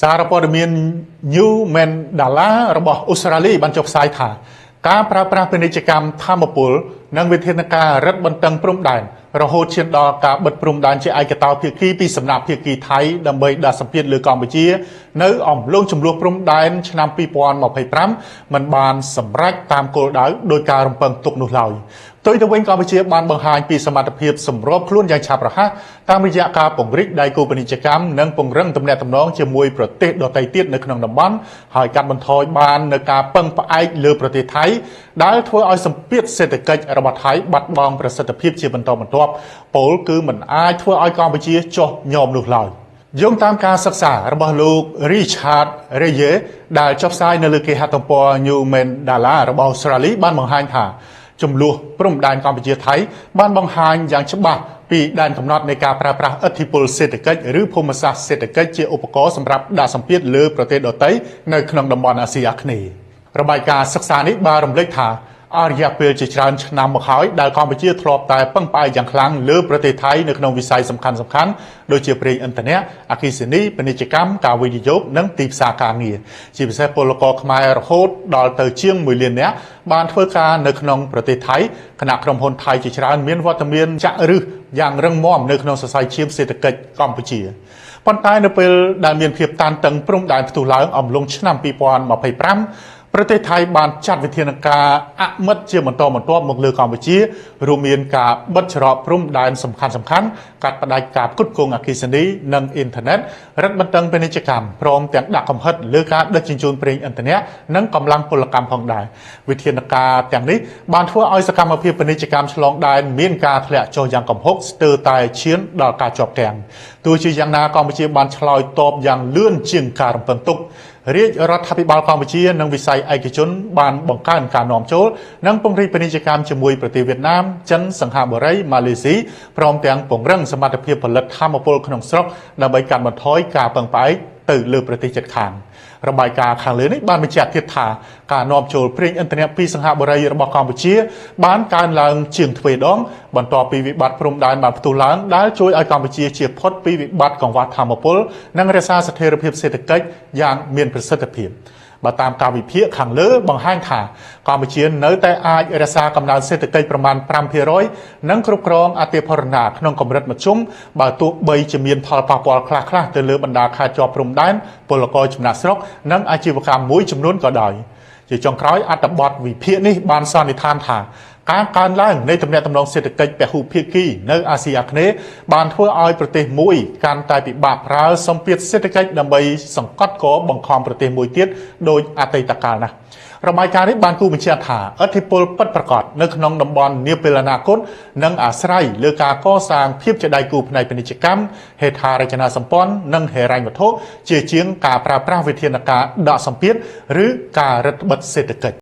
សារព័ត៌មាន New Mandala របស់អូស្ត្រាលីបានចុះផ្សាយថាការប្រើប្រាស់ពាណិជ្ជកម្មធម្មពលនិងវិធានការរឹតបន្តឹងព្រំដែនរហូតឈានដល់ការបិទព្រំដែនជាឯកតោភាគីពីសំណាក់ភាគីថៃដើម្បីដាក់សម្ពាធលើកម្ពុជានៅអំឡុងចំនួនព្រំដែនឆ្នាំ2025មិនបានសម្រេចតាមគោលដៅដោយការរំពឹងទុកនោះឡើយផ្ទុយទៅវិញកម្ពុជាបានបង្ហាញពីសមត្ថភាពសម្របខ្លួនយ៉ាងឆាប់រហ័សតាមរយៈការពង្រីកដៃគូពាណិជ្ជកម្មនិងពង្រឹងទំនាក់ទំនងជាមួយប្រទេសដទៃទៀតនៅក្នុងតំបន់ហើយកាត់បន្ថយបាននូវការពឹងផ្អែកលើប្រទេសថៃដែលធ្វើឲ្យសម្ពាធសេដ្ឋកិច្ចរបស់ថៃបាត់បង់ប្រសិទ្ធភាពជាបន្តបន្ទាប់ពោលគឺមិនអាចធ្វើឲ្យកម្ពុជាចុះញោមនោះឡើយយោងតាមការសិក្សារបស់លោក Richard Reye ដែលចុះផ្សាយនៅលើគេហទំព័រ New Mandala របស់អូស្ត្រាលីបានបង្ហាញថាចំនួនព្រំដែនកម្ពុជាថៃបានបង្ហាញយ៉ាងច្បាស់ពីដែនកំណត់នៃការប្រើប្រាស់ឥទ្ធិពលសេដ្ឋកិច្ចឬភូមិសាស្ត្រសេដ្ឋកិច្ចជាឧបករណ៍សម្រាប់ដាក់សម្ពាធលើប្រទេសដទៃនៅក្នុងតំបន់អាស៊ីអាគ្នេយ៍របាយការណ៍សិក្សានេះបានរំលេចថាអស់រយៈពេលជាច្រើនឆ្នាំមកហើយដែលកម្ពុជាធ្លាប់តែពឹងផ្អែកយ៉ាងខ្លាំងលើប្រទេសថៃនៅក្នុងវិស័យសំខាន់ៗដូចជាប្រេងឥន្ធនៈអគ្គិសនីពាណិជ្ជកម្មការវិនិយោគនិងទីផ្សារការងារជាពិសេសពលករខ្មែររហូតដល់ទៅជាង1លាននាក់បានធ្វើការនៅក្នុងប្រទេសថៃខណៈក្រុមហ៊ុនថៃជាច្រើនមានវត្តមានចាក់ឫសយ៉ាងរឹងមាំនៅក្នុងសរសៃឈាមសេដ្ឋកិច្ចកម្ពុជាប៉ុន្តែនៅពេលដែលមានភាពតានតឹងព្រំដែនផ្ទុះឡើងអំឡុងឆ្នាំ2025ប្រទេសថៃបានចាត់វិធានការអមិត្តជាបន្តបន្ទាប់មកលើកម្ពុជារួមមានការបិទច្រកព្រំដែនសំខាន់សំខាន់កាត់ផ្តាច់ការផ្គត់ផ្គង់អគ្គិសនីនិងអ៊ីនធឺណិតរឹតបន្តឹងពាណិជ្ជកម្មព្រមទាំងដាក់កំហិតលើការដឹកជញ្ជូនប្រេងឥន្ធនៈនិងកម្លាំងពលកម្មផងដែរវិធានការទាំងនេះបានធ្វើឲ្យសកម្មភាពពាណិជ្ជកម្មឆ្លងដែនមានការធ្លាក់ចុះយ៉ាងគំហុកស្ទើរតែឈានដល់ការជាប់គាំងទោះជាយ៉ាងណាកម្ពុជាបានឆ្លើយតបយ៉ាងលឿនជាងការរំពឹងទុករាជរដ្ឋាភិបាលកម្ពុជានិងវិស័យឯកជនបានបង្កើនការនាំចូលនិងពង្រីកពាណិជ្ជកម្មជាមួយប្រទេសវៀតណាមចិនសិង្ហបុរីម៉ាឡេស៊ីព្រមទាំងពង្រឹងសមត្ថភាពផលិតថាមពលក្នុងស្រុកដើម្បីកាត់បន្ថយការពឹងផ្អែកទៅលើប្រទេសជិតខាងរបាយការណ៍ខាងលើនេះបានបញ្ជាក់ទៀតថាការនាំចូលប្រេងឥន្ធនៈពីសិង្ហបុរីរបស់កម្ពុជាបានកើនឡើងជាងទ្វេដងបន្ទាប់ពីវិបត្តិព្រំដែនបានផ្ទុះឡើងដែលជួយឲ្យកម្ពុជាជៀសផុតពីវិបត្តិកង្វះថាមពលនិងរក្សាស្ថិរភាពសេដ្ឋកិច្ចយ៉ាងមានប្រសិទ្ធភាពបើតាមការវិភាគខាងលើបង្ហាញថាកម្ពុជានៅតែអាចរក្សាកំណើនសេដ្ឋកិច្ចប្រមាណ5%និងគ្រប់គ្រងអតិផរណាក្នុងកម្រិតមធ្យមបើទោះបីជាមានផលប៉ះពាល់ខ្លះៗទៅលើបណ្ដាខេត្តជាប់ព្រំដែនពលករចំណាកស្រុកនិងអាជីវកម្មមួយចំនួនក៏ដោយជាចុងក្រោយអត្ថបទវិភាគនេះបានសន្និដ្ឋានថាការកើនឡើងនៃទំនាក់ទំនងសេដ្ឋកិច្ចពហុភាគីនៅអាស៊ីអាគ្នេយ៍បានធ្វើឲ្យប្រទេសមួយកាន់តែពិបាកប្រើសម្ពាធសេដ្ឋកិច្ចដើម្បីសង្កត់កបង្ខំប្រទេសមួយទៀតដោយអតីតកាលណាស់របាយការណ៍នេះបានគូបញ្ជាក់ថាឥទ្ធិពលពិតប្រាកដនៅក្នុងតំបន់នាពេលអនាគតនឹងអាស្រ័យលើការកសាងភាពជាដៃគូផ្នែកពាណិជ្ជកម្មហេដ្ឋារចនាសម្ព័ន្ធនិងហិរញ្ញវត្ថុជាជាងការប្រើប្រាស់វិធានការដាក់សម្ពាធឬការរឹតបន្តឹងសេដ្ឋកិច្ច។